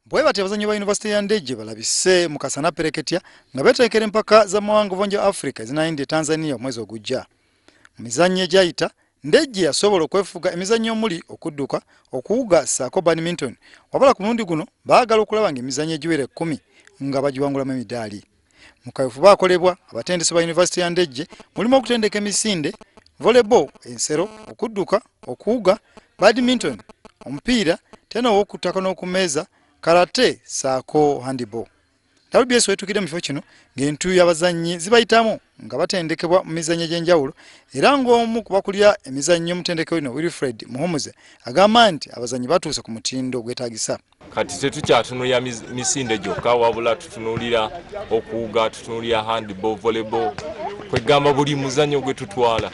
Bwe batyo abazannyi ba yunivasite ya Ndejje balabise mu kasana pereketya nga beetegekera empaka z'amawanga obuvanja Africa ezinayindi e Tanzania omwezi ogujja. Mu mizannyo egyayita, Ndejje yasobola okwefuga emizannyo omuli okudduka, okuwuga ssaako badminton, wabula ku mulundi guno baagala okulaba ng'emizannyo egiwera 10 nga bagiwangulamu emidaali. Mu kaweefube akolebwa abatendesi ba yunivasite ya Ndejje mulimu okutendeka emisinde, volleyball, ensero, okudduka, okuwuga, badminton, omupiira, tena ow'okuttaka n'okumeeza, karate ssaako handball. WBS wetuukidde mu kifo kino ng'entuuyo abazannyi zibayitamu nga batendekebwa mu mizannyo egy'enjawulo, era ng'omu ku bakulira emizannyo omutendeke wino Wilfred Muhumuze agamba nti abazannyi batuuse ku mutindo ogwetaagisa. Kati tetukyatunulira misinde gyokka, wabula tutunuulira okuwuga, tutunuulira handball, volleyball, kwegamba buli muzannyo gwe tutwala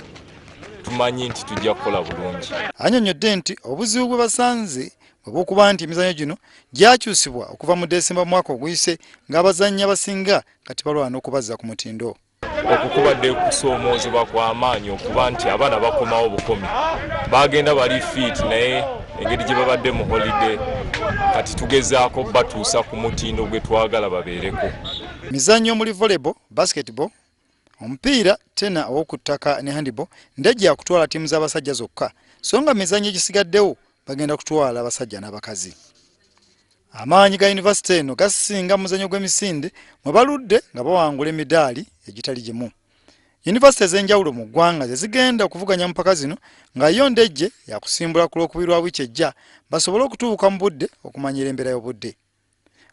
tumanyi nti tujja kukola bulungi. Annyonnyodde nti obuzibu bwe basanze bwe nti emizannyo gino gyakyusibwa okuva mu Desemba mu mwaka oguyise ng'abazannyi abasinga kati balwana okubazza ku mutindo. Okukubadde kusoomoozebwa kw'amaanyi okuba nti abaana bakomawo bukomi, bagenda bali fit, naye engeri gye babadde mu holiday kati tugezaako batuusa ku mutindo gwe twagala babeereko. Mizannyo omuli volleyball, basketball, omupiira, tena ow'okuttaka ne handball, Ndejje yakutwala ttiimu z'abasajja zokka, so nga mizannyo egisigaddewo bagenda kutwala abasajja n'abakazi. Amaanyi ga yunivasite eno gasinga mu muzannyo gw'emisinde mwe baludde nga bawangula emidaali egitali gimu. Yunivasite ez'enjawulo mu ggwanga ze zigenda okuvuganya mu mpaka zino, nga yo Ndejje yakusimbula ku Lwokubiri lwa wiiki ejja basobole okutuuka mu budde okumanyira embeera y'obudde.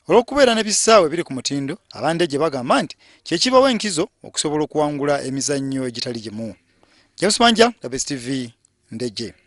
Olw'okubeera n'ebisaawe ebiri ku mutindo, Abandejje bagamba nti kye kibawa enkizo okusobola okuwangula emizannyo egitali gimu. James Manja, WBS TV, Ndejje.